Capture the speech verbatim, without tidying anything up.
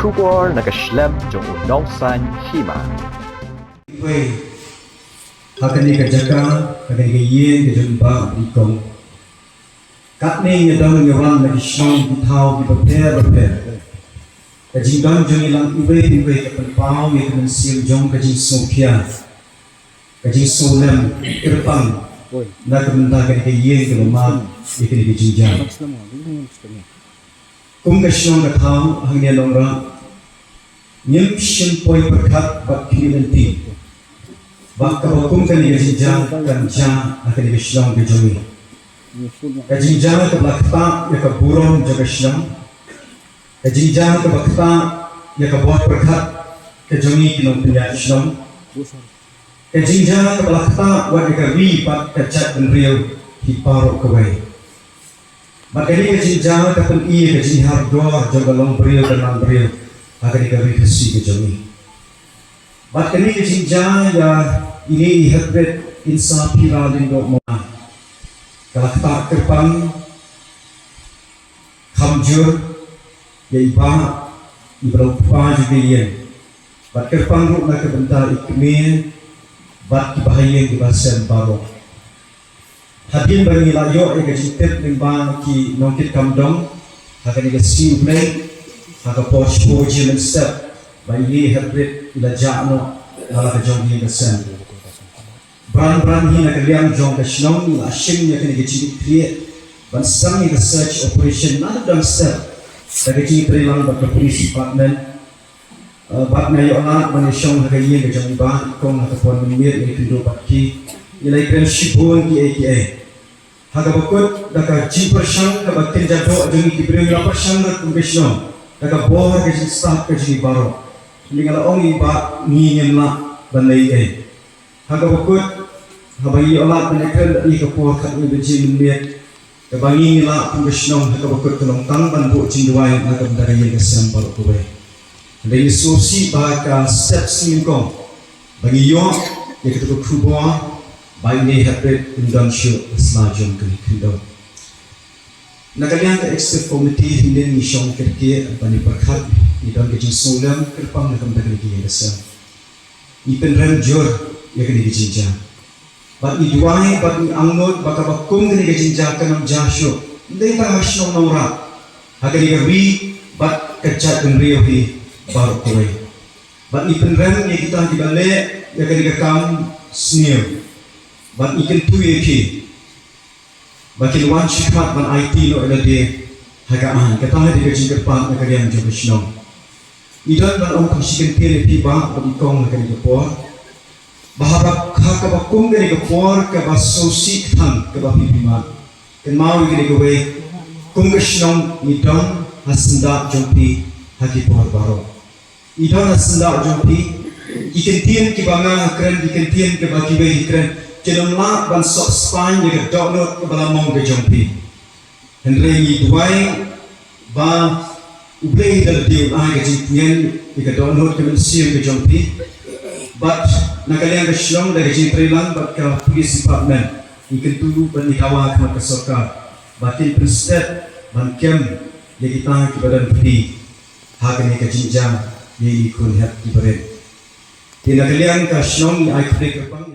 Khubor na ka shlem jong u Nongsaiñ Hima. Wei, ha kane ka jaka, ha kane ka ïing ka jong i Bah Bri Kong. Katne ngi don ngi wan na ki shnong ki thaw kiba pher bapher. Ka jingdon jong ngi lang iwei pa iwei ka pynpaw ïa ka mynsiem jong ka jingsngewkhia, ka jingsngewlem kyrpang na ka bynta kane ka ïing kaba mad ïa kane ka jingjia. Kum ka shnong ka thaw hangne Nongrah, ngim shym poi pyrkhat bad khmih lynti ba kaba kum kane ka jingjia kan jia ha kane ka shnong ka jong ngi. Ka jingjia kaba la ktah ïa ka burom jong ka shnong. Ka jingjia kaba ktah ïa ka bor pyrkhat ka jong ngi ki nongpynïaid shnong. Ka jingjia kaba la ktah wat ïa ka ri bad ka jaitbynriew hi baroh kawei. Bad kane ka jingjia ka pyni ïa ka jinghiar dor jong ka longbriew ka nambriew ha kane ka ri Khasi ka jong ngi. Bad kane ka jingjia ïa ine i Heprit Insaphira Lyngdoh Mawlai ka la ktah kyrpang kham jur ïa i Bah, iba long u kpa jong ka ïing, bad kyrpang ruh na ka bynta i kmie bad kiba ha ïing kiba sem baroh. Hadien ba ngi la ïoh ïa ka jingtip lyngba ki nongkitkam dong ha kane ka sngi U Blei, ha ka por shiphew baje mynstep, ba ine i Heprit i la jah noh na la ka jong ka ïing ka sem. Bran bran hi na ka liang jong ka shnong ngi la shim ïa kane ka jingkitkhlieh ban sdang ïa ka search operation naduh dang step da ka jingtreilang bad ka police department. Eh, bad nga ïoh lad ban ïashong ha ka ïing ka jong i Bah Kong ha ka por mynmiet, ngi la ïakynduh bad ki, ngi la ïakren shibun kiei kiei. Ha kaba kut da ka jingpyrshang kaba kynja doh jong ngi ki briew, ngi la pyrshang ruh kum ka shnong da ka bor ka jingstad ka jong ngi baroh. Hynrei nga la ong ïa i Bah, ngi ngim lah ban leh ei. Ha kaba kut, haba ngi ïoh lad ban ïakren bad i ka por khatwei baje mynmiet, kaba ngi ngi lah kum ka shnong, ha kaba kut ka long tang ban buh jingduwai na ka bynta ka ïing ka sem baroh kawei. Hynrei ngi sngewsih ba ka step sngewkong ba ngi ïoh ïa kata ka khubor ba ine i Heprit im don shuh ha sla jong ka khyndew. Na ka liang ka executive committee hynnin ngi shong kyrkieh ban ïa pyrkhat, ngi don ka jingsngewlem kyrpang na ka bynta kane ka ïing ka sem. Ngi pynrem jur ïa kane ka jingjia. Bad ngi duwai bad ngi angnud ba kaba kum kane ka jingjia kan ym jia shuh, ym dei tang ha shnong Nongrah, ha kane ka ri bad ka jaitbynriew hi baroh kawei. Bad ngi pynrem ïa kita kiba leh ïa kane ka kam sniew. Bad ngi kyntu ïa ki ba kin wan shikhmat ban aiti noh ïa lade ha ka aiñ. Kata hi dei ka jingkyrpad na ka liang jong ka shnong. Ngi don ban ong tang shi kyntien ïa phi Bah bad i Kong ha kane ka por, ba haba ha kaba kum kane ka por kaba sngewsih kthang kaba phi phi mad, kynmaw ïa kane kawei, kum ka shnong ngi don ha syndah jong phi ha ki por baroh. Ngi don ha syndah jong phi. Ki kyntien kiba nga nga kren, ki kyntien kiba kiwei ki kren, kin ym lah ban sop spaiñ ïa ka dohnud kaba la mong ka jong phi. Hynrei ngi duwai ba U Blei da lade un ai ka jingtngen ïa ka dohnud ka mynsiem ka jong phi. Bad na ka liang ka shnong da ka jingtreilang bad ka police department, ngi kyntu bad ngi dawa ha khmat ka sorkar ba kin pynsted ban kem ïa kita kiba don kti ha kane ka jingjia ïa i khun hep i barit. Te na ka liang ka shnong ngi ai khublei kyrpang.